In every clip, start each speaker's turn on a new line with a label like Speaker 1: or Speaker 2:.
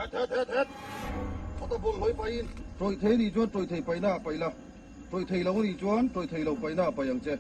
Speaker 1: Het het het het! Khawta bawlhhlawh i paihin tawih thei anih chuan tawih thei paihna ah paih la, tawih thei lo anih chuan tawih thei lo paihna ah paih ang che.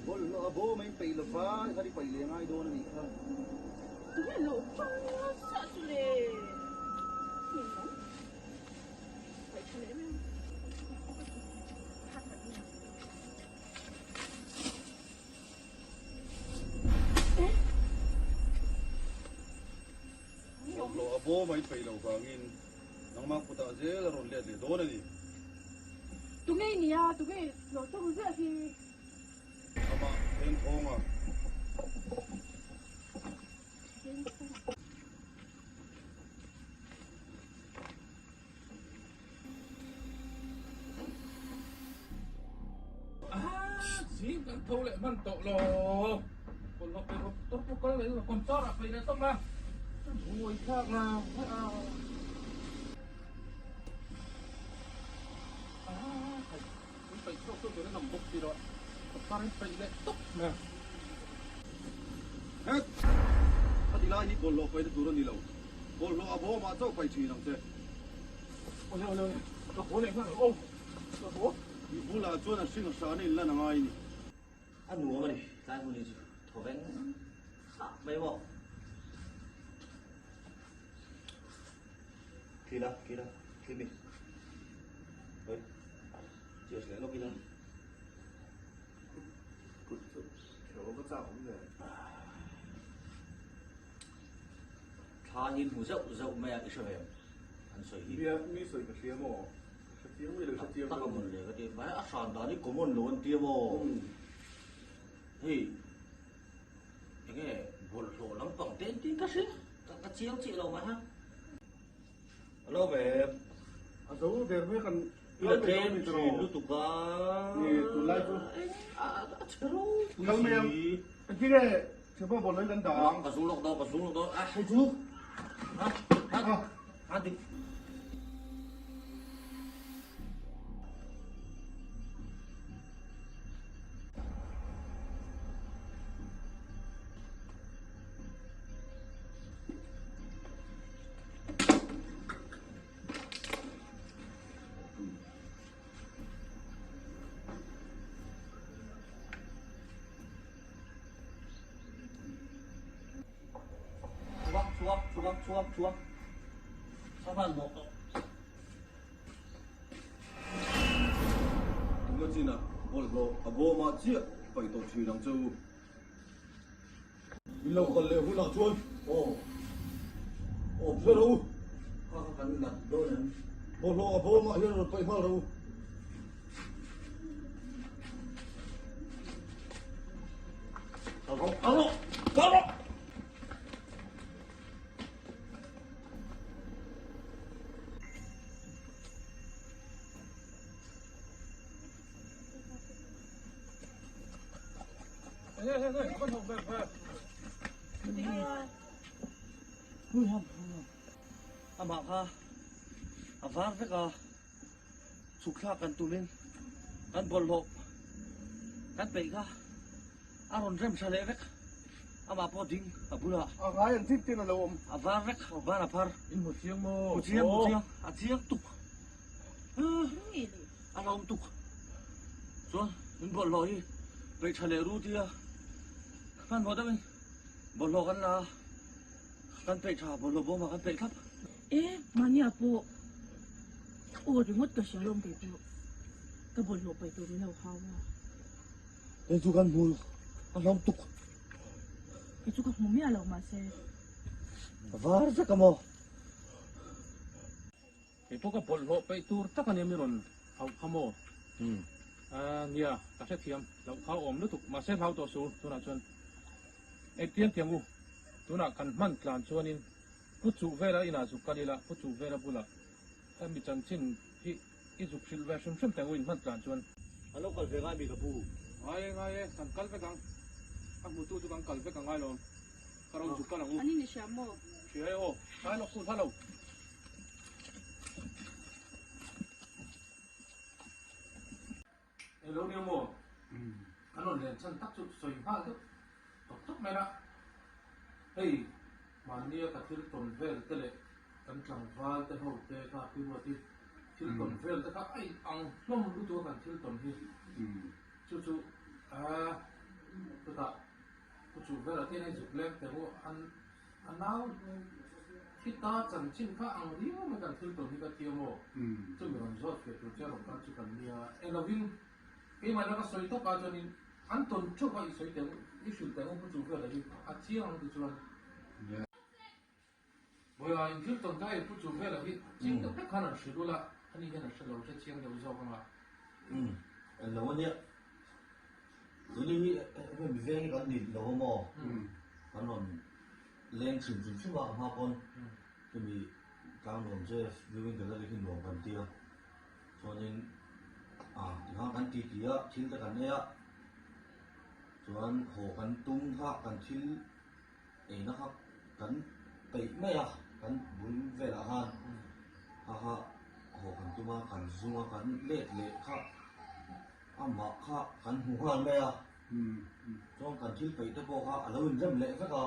Speaker 1: Bawlhhlawh a bawm a in peih lova, kha i paih leh ngai dawn anih kha. Bawlhhlawh a bawm a in peih loh vangin nangmah kutah zel a rawn let leh dawn a ni.
Speaker 2: Tunge i nia, tunge lo tawng ziah hi?
Speaker 1: Amah Thengthawng a.
Speaker 3: Zing kan tho leh hman tawh lo. Bawlhhlawh pe rawp tawp pawh kal leh kawmchar ah peih leh tawp a. Buai thlak la. In peih chhuak chu tur in awm bawk si lo a. Kawmchar in peih leh tawp mai a.
Speaker 1: Het! Khati lai hi bawlhhlawh paihna tur a ni lo. Bawlhhlawh a bawmah chauh paih thin ang che.
Speaker 3: Awle awle awle, ka haw leh nghal aw, ka haw.
Speaker 1: I bulah chuan a hring a hran a inlan a ngai a ni.
Speaker 4: A nuam a ni, tlai hmun hi chu thaw veng hah mai maw. Thli la, thli la, thli mi. Oi, cheers leh lawk ila.
Speaker 5: Kut chu kherh va chak awm ve.
Speaker 4: Thla hi hmu zauh zauh mai a i hre ve em? An sawi hi.
Speaker 5: Nia, mi sawi ka hria maw? Ka hre chiang mai lo, hre chiang
Speaker 4: Tak a mawn le ka ti. Mahse a hran dan hi common lo an tia maw? Hei enge bawlhhlawh lampang te an tih ka hria, ka chiang chiah lo mai ha. Hello ma'am.
Speaker 5: A zo der mai kan
Speaker 4: I la tlem thin lutuk a.
Speaker 5: Ni tunlai chu.
Speaker 4: A chhe ropui si.
Speaker 5: Kal mai ang. Engtin nge thianpa bawlhhlawh hi kan dah ang?
Speaker 4: Ka zung lawk dawn, ka zung lawk dawn. A hei chu. Ha ha ha dik. Chuang chuang chuang chuang chuang Saman mawh tawh.
Speaker 1: Tuna chinah bawlhhlawh a bawmah chiah paih tawh thin ang che u. Min lo kal leh hunah chuan aw aw hre ro u.
Speaker 4: Kha kha kan nat dawn em?
Speaker 1: Bawlhhlawh a bawmah hian rawn paih nghal ro u.
Speaker 4: Kal rawh, kal rawh, kal rawh! Amah kha a var vek a, chhuk thlak kan tumin kan bawlhhlawh kan peih kha a rawn rem tha leh vek. Amah pawh ding a bulah.
Speaker 5: A ngai ang tip ten a lo awm.
Speaker 4: A var vek, van a phar.
Speaker 3: In hmu chiang maw?
Speaker 4: Hmu chiang, hmu chiang. A chiang tuk. A hlawm tuk. Chuan in bawlhhlawh hi peih tha leh ru tia hmanhmawh deuhin bawlhhlawh kan la a, kan peih tha bawlhhlawh bawmah kan peih thlap.
Speaker 2: E, mahnia pawh aw ringawt ka hria lawm kei pawh ka bawlhhlawh paih tur min lo hau a.
Speaker 4: Kei chu kan hmu a hlawm tuk.
Speaker 2: Kei chu ka hmu miah lo mahse.
Speaker 4: A var vek a maw?
Speaker 3: Kei pawh ka bawlhhlawh peih tur tak a nia mi rawn hauh kha maw? Nia, ka hrethiam loh kha awm lutuk mahse hlau tawh su tunah chuan engtiang tiang u tunah kan hman tlan chuanin Pu Chuh vela inah zuk kal ila Pu Chuh vela bulah hemi chanchin hi i zuk hrilh ve hrim hrim teng u in hman tlan chuan.
Speaker 4: A lo kal ve ngai mi ka pu.
Speaker 3: Ngai e ngai e kan kal vek ang a hmutu chu kan kal vek angai lo ka rawn zuk kal ang u.
Speaker 2: An in i hria maw?
Speaker 3: Hria e aw, tlai lawk hun halo. Eng lo nia maw? Kan rawn len chhan tak chu sawi nghal deuh tawp tawp mai la. Hei, mahnia ka thil tawn vel te leh kan tlangval te ho te kha pi ruat i thil tawn vel te kha a in ang hlawm lutuk a kan thil tawn hi. Chu chu aa chutah pu chu velah te hian a zuk leng teh u an a nau thi ta chanchin kha ang riau mai kan thil tawn hi ka tia maw? Chumi rawn zawt fiah tur che rawn kal chu kan nia. Englovin keimahna ka sawi tawk ah chuanin an tawn theuh a i sawi teh ang i hrilh teh ang u pu chu velah hi a chiang ang ti chuan. Bawiha in thil tawn kha hei pu chu velah hi chiang deuh hlek khan an hrilh ula ani hian a hre lo hre chiang deuh zawk anga.
Speaker 6: Umm englo ania tuni hi hemi mi veng hi kan ni lo a maw kan rawn leng chhim chhim chhim a a hma pawn chumi tlang nuam che viewing gallery hi nuam kan tia chuanin ah tikhan kan ti ti a thil te kan ei a chuan haw kan tum kha kan thil Eina kha kan peih mai a, kan bul velah khan kha kha haw kan tum a, kan zung a, kan let leh kha amah kha kan hmu nghal mai a, chuan kan thil peih te pawh kha a lo inrem leh vek a,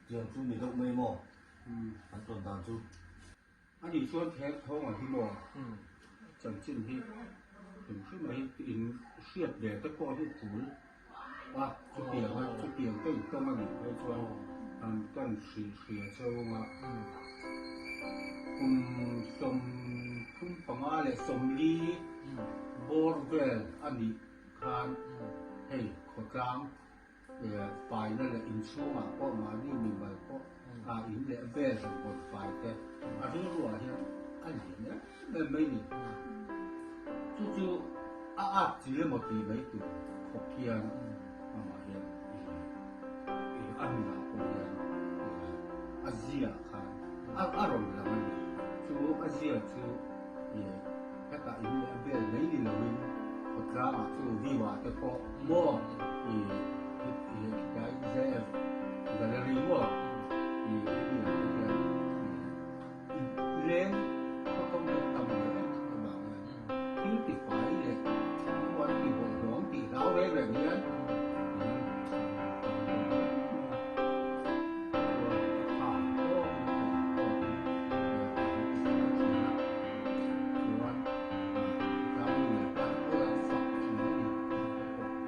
Speaker 6: chutiang chu ni deuh mai maw kan tawn dan chu.
Speaker 5: A nih chuan ther thawngah hi maw chanchin hi hrim hrim a hi in hriat ve te pawh hi tul a, chutiang a chutiang te in tawng a nih phei chuan an kan hrilh hria chhung a, kum 35 leh 40 bawr vel a nih khan hei khawtlang Faina leh inchhungah pawh mahni mimal pawh a in leh vel han vawn fai te a rilruah hian a lian em em mai ni. Chu chu a at chi emaw tih mai tur khawp hian amah hian a nunah pawh hian a zia khan a rawn lang a ni. Chu a zia chu hetah in leh vel mai ni loin khawtlangah chu view ah te pawh maw i i JF gallery maw i hemi ah te hian i leng khawthawm te tam ve em avang hian thil ti fai leh emaw an ti bawlhhlawh an tih hlau reng reng hian Chuan tlangmi leh pa pawh an fak thin a ni tih te pawh.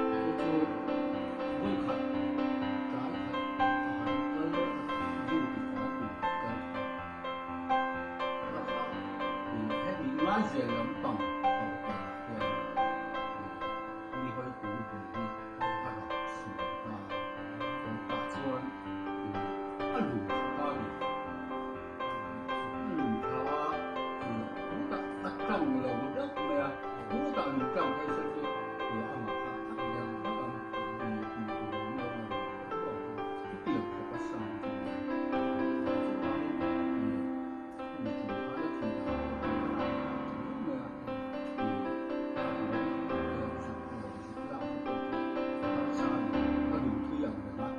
Speaker 5: Chu chu vawikhat tlai khat a han kal a duty fai tur han kal kha a kha hemi ngaizel lampang ho pianah hian nihawi kung bul hi a rak sual ta a. Chuan tah chuan a lum tha ta a ni. Lungtha hutah a tang lo deuh mai a, hutah lung tang phei se chu amah kha a lian vak ang tih hmuh tur a awm lo ang chutiang khawp a sang chu a ni. Chuvangin hemi tum khan a thih dan pawh hi a rapthlak ta viau mai a, a ruang zuk zuk lak te pawh kha a harsa a ni, a lungthui ang reng a,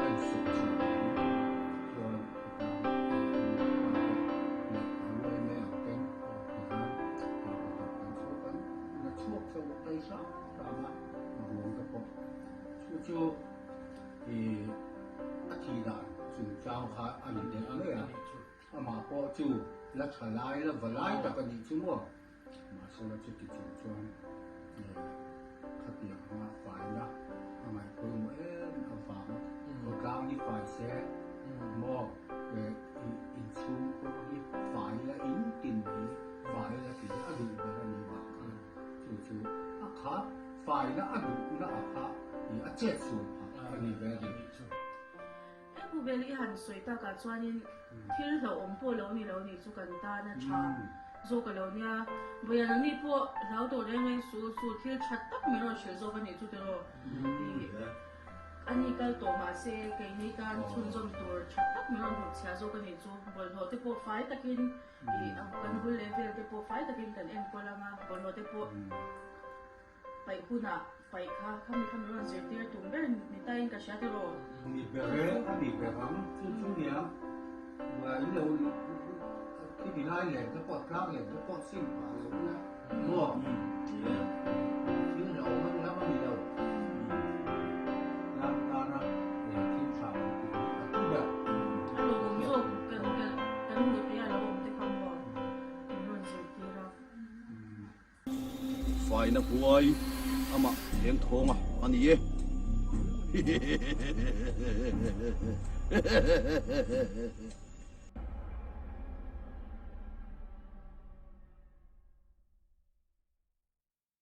Speaker 5: a insawh chhin chuan. Amah pawh chu la tha lai la va lai tak a nih chu maw? Mahsela chuti chung chuan khatiang anga faina a ngaih pawimawh em avang khawtlang hi fai se maw inchhung pawh hi fai la in tin hi fai la tih hi a duh ber a nih vang khan chu chu a kha faina a duhna a kha a chet sual phah a ni ve a ni.
Speaker 2: He khawvel i han sawi takah chuanin thil hlauhawm pawh lo ni lo nih chu kan tan a tha zawk a lo nia. Vawiin nangni pawh hlau tawh reng reng suh u, chu thil tha tak min rawn hrilh zawk a nih chu tiraw? Ih, a ni kal tawh mahse keini tan chhunzawm tur tha tak min rawn hnutchhiah zawk a nih chu. Bawlhhlawh te pawh fai takin ih kan bul leh vel te pawh fai takin kan enkawl ang a, bawlhhlawh te pawh paih hunah. paih kha khami kha min rawn zirtir tum ber ni tain ka hria tiraw?
Speaker 5: Ni ber e, a ni ber ang chu chu nia. In lo khiti lai len te pawh tlang len te pawh sim pah lo nia maw? Thil hlauhawm a lam a ni lo. Tlang tana thil tha kan tih hi a tu ber.
Speaker 2: A lawmawm zawk kan kan hmuh theih a lo awm te kha maw min rawn zirtir a.
Speaker 1: Faina huai amah eng thawnga a ni e.